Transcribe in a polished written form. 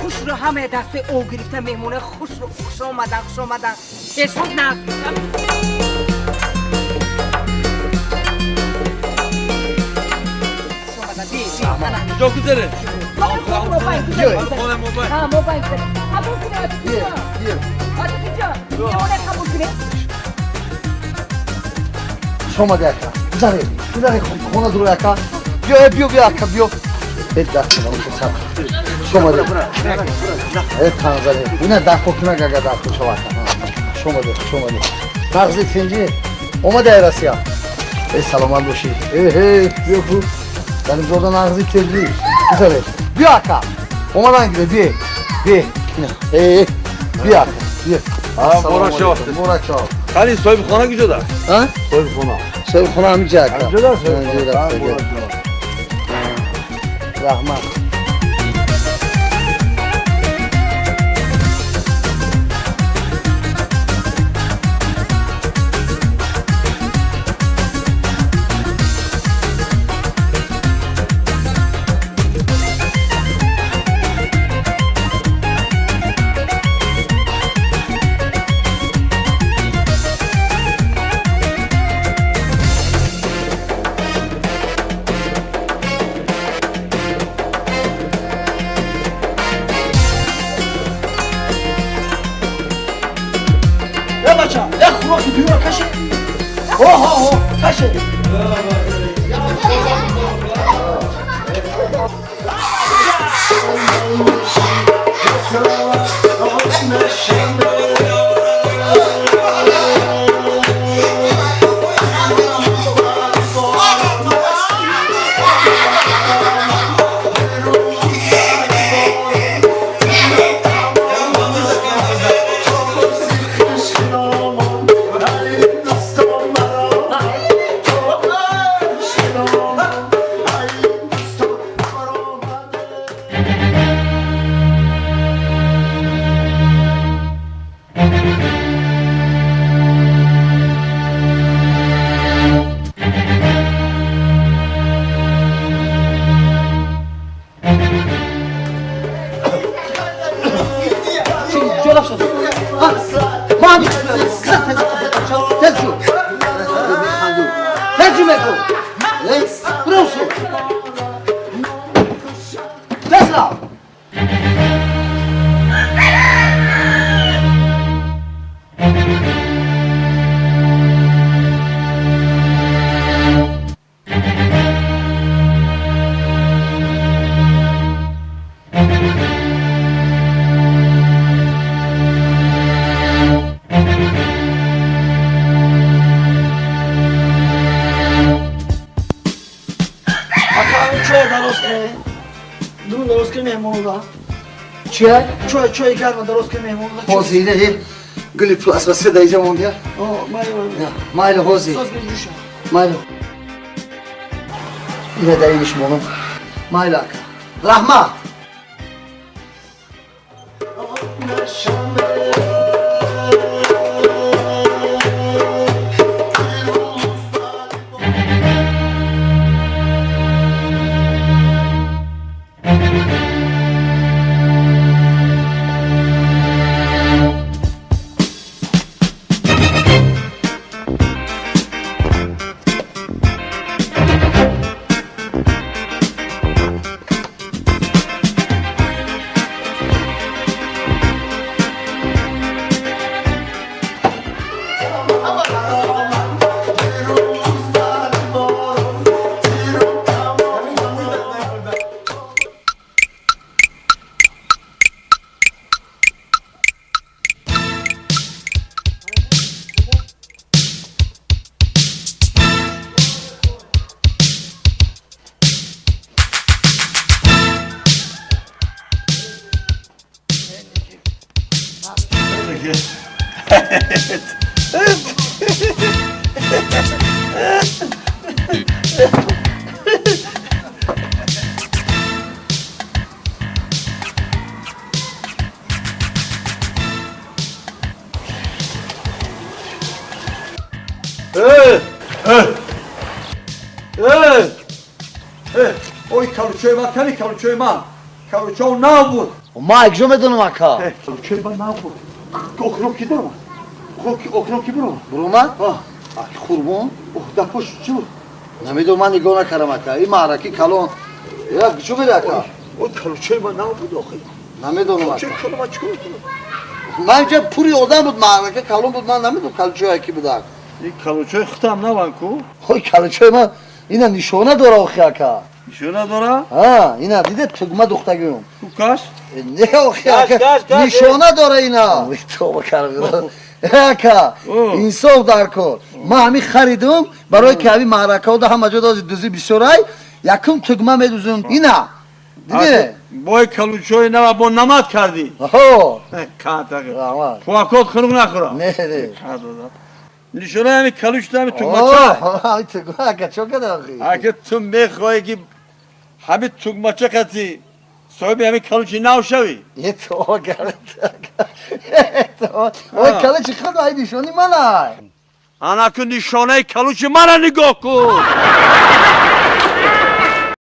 Хушро ҳама дасти ӯ гирифта меҳмона хушро хуш омадан, хуш омадан. Пешвоз на. Хуш омадан. Би, би, ана. Куҷо гузаре? Мобайл гузаре. Хона мобайл. Ҳа, мобайл гузаре. Қабул кунед, Атиф ҷон. Атиф ҷон, меҳмона қабул кунед. Хуш омади, ака. Гузаре, гузаре, хона дуро, ака. Биё, биё, биё, ака, биё. Э, даст хуш омади. Э, танзаре. Ина дафо кунак, ага дафо шава, ака. Хуш омади, хуш омади. Нағзи, тинҷи? Омади ай Россия? Э, саломат бошӣ. Э, э, биё ку. Галимзода, нағзи, тинҷи? Гузаре. Биё, ака. Омадан гире, биё. Биё. Ина. Э, э, биё, ака. Биё. Муборак шавад. Муборак шавад. Қани соҳиби хона куҷода? А? Соҳиби хона. Соҳиби хона ҳамиҷа, ака. Ҳамиҷода Ҳамиҷода. соҳиби хона? Раҳмат. Э, бача, э, хӯроки дуюма каше. Ҳо, ҳо, ҳо, каше. Тез шу. Тез шу, мегу. Биров шу. Тез рав. Ака, чой дароз кунед. Дурун дароз кунед меҳмонуда. Чия? Чой, чой гарма дароз кунед меҳмонуда. Ҳозир ина гули пластмасса дар инҷа мондия. О, майли. Майли, ҳозир. Соз меҷӯшам. Майли. Ина дар иниш монам. Майли, ака. Раҳмат. Э! Э! Э! Э! Ой, калучои ман кани, калучои ман. Калучо нав буд. Ма якҷо медонам, ака. Э, калучои ман нав буд. Окно ки дорам? Окно ки буром? Буромад? А, Аки Қурбон. Ох, дар пошт чӣ буд? Намедонам, ман нигоҳ накардам, ака. Ин маъраки калон. Я куҷо мери, ака? Ой, калучои ман нав буд охи. Намедонам, ака. Калучои калон ман чикор кунам? Ман инҷа пури одам буд, маърака калон буд, ман намедонам калучои ки будак. Ин калучои худам наван ку? Ой, калучои ман ина нишона дора охи, ака. Нишона дора? А, ина диде, тугма духтагиум. Ку каш? Не, охи, Гаш, ака. гаш, гаш, Нишона дора ина. Тоба кардам. Ака, О. инсоф дар кор. Ман ҳамин харидум барои ки ҳамин маъракао ҳама ҷо дози дузӣ бисёрай, якум тугма медузум. Ина. Диде? Бой калучои нава бо намат кардӣ. Ҳо. Кантақи. Раҳмат. Пуакот хунук нахӯра. Не, не. Нишона ҳами калуч ҳами тугмача. Ҳами тугма, ака, чо када охи? Ака, ту мехоҳӣ ки ҳами тугмача қати соҳиби ҳами калучи нав шавӣ? Е, това кард. Ой, калучи худ ай нишони манай. Анаку нишонаи калучи мана нигоҳ кун.